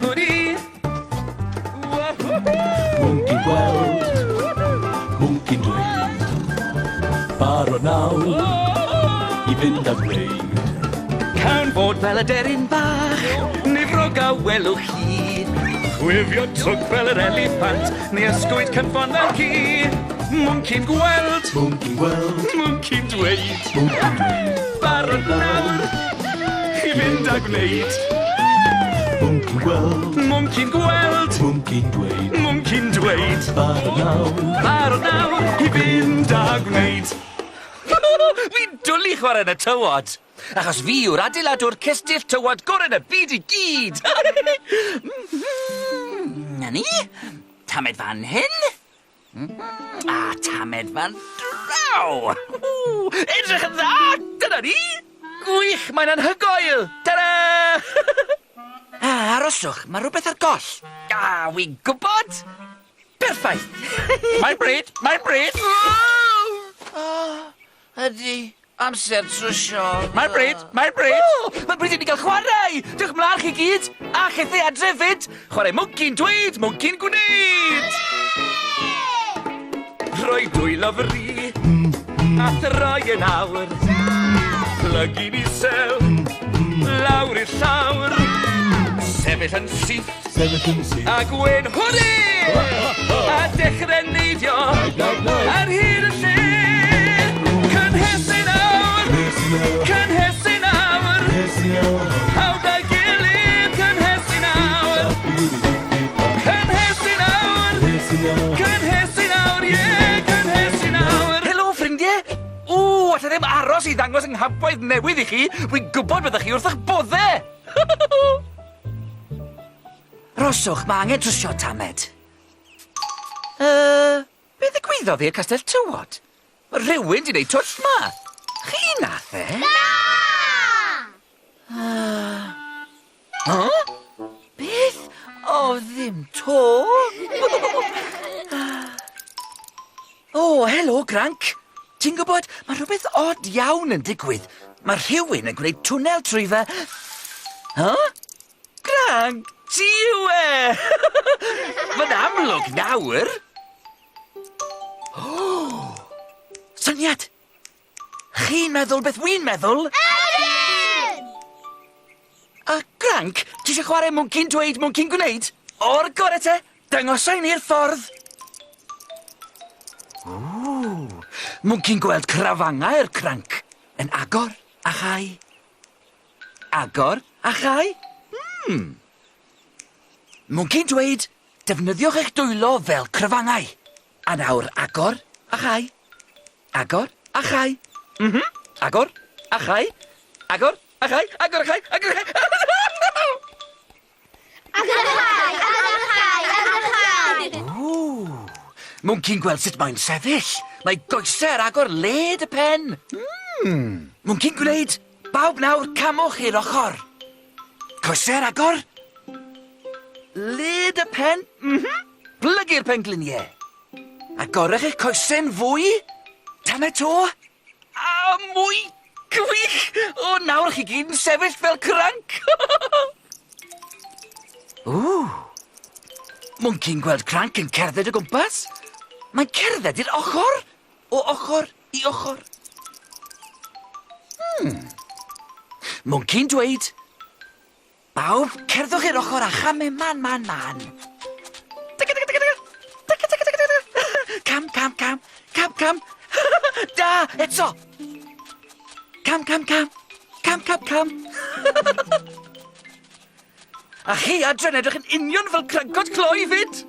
Hwri! Mwnci'n gweld, mwnci'n dweud, barod nawr i fynd a gwneud. Cawn fod fel y deryn bach, neu frog a welwch chi. Chwifio twg fel yr eliffant, neu ysgwyd cynffon fel ci. Mwnci'n gweld, Mwnci'n gweld, mwnci'n dweud, mwnci'n dweud, barod nawr i fynd a gwneud. Mwnci'n gweld, Mwnci'n gweld, mwnci'n dweud, mwnci'n dweud, barod nawr. Barod nawr i fynd a gwneud. Fi'n dwlu chwarae yn y tywod. Achos fi yw'r adeiladwr cestyll tywod gorau yn y byd i gyd. Na ni. Tamed fan hyn. A tamed fan draw. Edrych yn dda! Dyna ni! Gwych, mae'n anhygoel! Ta-da! Aroswch, mae rhywbeth ar goll. A, wi'n gwybod! Perffaith! Mae'n bryd, mae'n bryd! O, ydy. Amser trwsio. Mae'n bryd, mae'n bryd! O, mae'n bryd i ni gael chwarae! Diolch mlaen chi gyd! A chithau adre fyd! Chwarae mwnci'n dweud, mwnci'n gwneud! Rhoi dwylo fri, a throi yn awr. Plygu'n isel, lawr i'r llawr. Sefyll yn syth, Sefyll yn syth. a gweud hwri! A dechrau neidio ar hyd y lle. Cynhesu nawr, cynhesu nawr. Pawb a'i gilydd, cynhesu nawr. Cynhesu nawr, cynhesu nawr, ie, cynhesu nawr. Helo, ffrindiau. O, alla ddim aros i ddangos yng nghampwaith newydd i chi. Wi'n gwybod byddwch chi wrth eich bodde. Roswch, mae angen trwsio tamed. Be ddigwyddodd i'r castell tywod? Mae rhywun di wneud twll ma. Chi nath e? Na! Huh? Beth? O, ddim to. O, helo, Cranc. Ti'n gwybod, mae rhywbeth od iawn yn digwydd. Mae rhywun yn gwneud twnnel trwy fy... Huh? Cranc, ti yw e! Mae'n amlwg nawr. O, syniad! Chi'n meddwl beth wi'n meddwl? Ydyn! A Cranc, ti eisiau chwarae mwnci'n dweud, mwnci'n gwneud? O'r gore te, dangosai ni'r ffordd. Ww, mwnci'n gweld crafangau'r Cranc yn agor a chau. Agor a chau. Mwnci'n dweud, defnyddiwch eich dwylo fel crafangau. A nawr agor a chau. Agor a chau. Agor a chau. Agor a chau. Agor a chau. Agor a chau. Agor a chau, agor a chau, agor a chau. Ww. Mwnci'n gweld sut mae'n sefyll. Mae goesau ar agor led y pen. Mwnci'n gwneud, bawb nawr camwch i'r ochr. Coesau ar agor. Led y pen. Plygu'r pengliniau. Agorwch eich coesau'n fwy. Tamed to. A mwy. Gwych! O, nawr chi gyd yn sefyll fel cranc. Ww. Mwnci'n gweld cranc yn cerdded o gwmpas. Mae'n cerdded i'r ochr. O ochr i ochr. Mwnci'n dweud, bawb, cerddwch i'r ochr a chame man, man, man. Tyca, tyca, tyca, tyca. Tyca, tyca, tyca, tyca. Cam, cam, cam. Cam, cam. Da, eto. Cam, cam, cam. Cam, cam, cam. A chi adre'n edrych yn union fel crancod cloi fyd.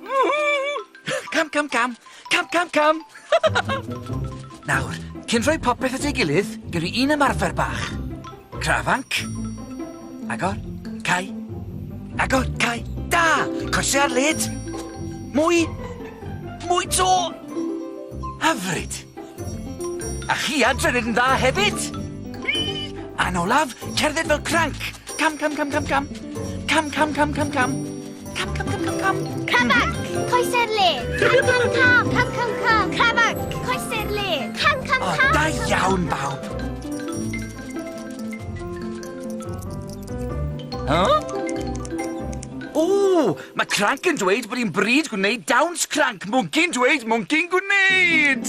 Cam, cam, cam. Cam, cam, cam. Nawr, cyn rhoi popeth at ei gilydd, gewn ni un ymarfer bach. Crafanc. Agor. Cau. Agor. Cau. Da! Coesau ar led. Mwy. Mwy to. Hyfryd. A chi adre'n neud yn dda hefyd. A'n olaf, cerdded fel cranc. Cam, cam, cam, cam, cam. Cam, cam, cam, cam, cam. Cam, cam, cam, cam, cam. Crafanc, coesau'r led. Cam, cam, cam. Cam, cam, cam. Crafanc, coesau'r led. Cam, cam, O, cam. da iawn, bawb. Huh? O! O, mae Cranc yn dweud bod hi'n bryd gwneud dawns cranc. Mwnci'n dweud, mwnci'n gwneud!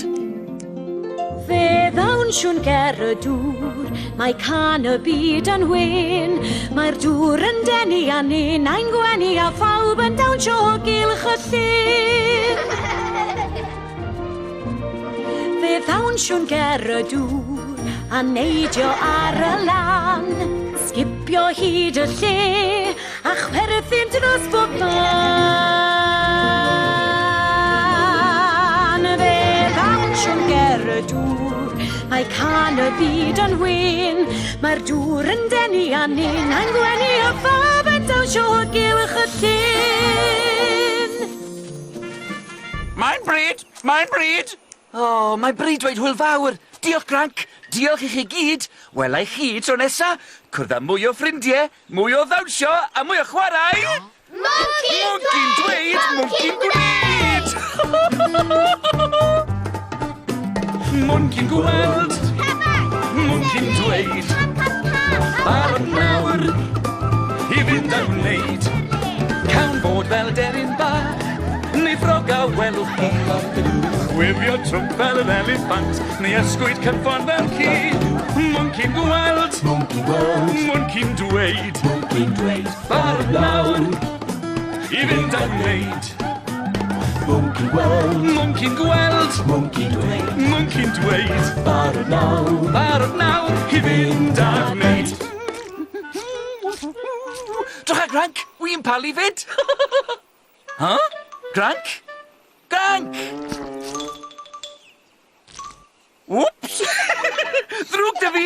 Fe ddawnsiwn ger y dŵr, mae can y byd yn wyn. Mae'r dŵr yn denu a ninnau'n gwenu a phawb yn dawnsio o gylch y llyn. Fe ddawnsiwn ger y dŵr a neidio ar y lan, sgipio hyd y lle a chwerthin dros bob man. Fe ddawnsiwn ger y dŵr, mae can y byd yn wyn, mae'r dŵr yn denu a ninnau'n gwenu a phawb yn dawnsio o gylch y llyn. Mae'n bryd! Mae'n bryd! O, oh, mae'n bryd dweud hwyl fawr. Diolch, Cranc. Diolch i chi gyd. Wela i chi tro nesa. Cwrdd â mwy o ffrindiau, mwy o ddawnsio a mwy o chwarae. Mwnci'n Mwnci'n dweud, mwnci'n gwneud! Mwnci'n gweld, mwnci'n dweud. Barod nawr i fynd a wneud. Cawn fod fel deryn bach, neu ffrog a welwch chi. Chwifio trwmp fel yr eliffant, neu ysgwyd cynffon fel ci. Mwnci'n gweld, Mwnci'n gweld, mwnci'n dweud. mwnci'n dweud. Barod nawr i fynd a wneud. Mwnci'n gweld, Mwnci'n gweld, mwnci'n dweud. mwnci'n dweud. Barod nawr. Barod nawr i fynd a gwneud. Drycha Granc, wy'n palu fyd. Huh? Granc? Granc! Whoops! Ddrwg 'da fi!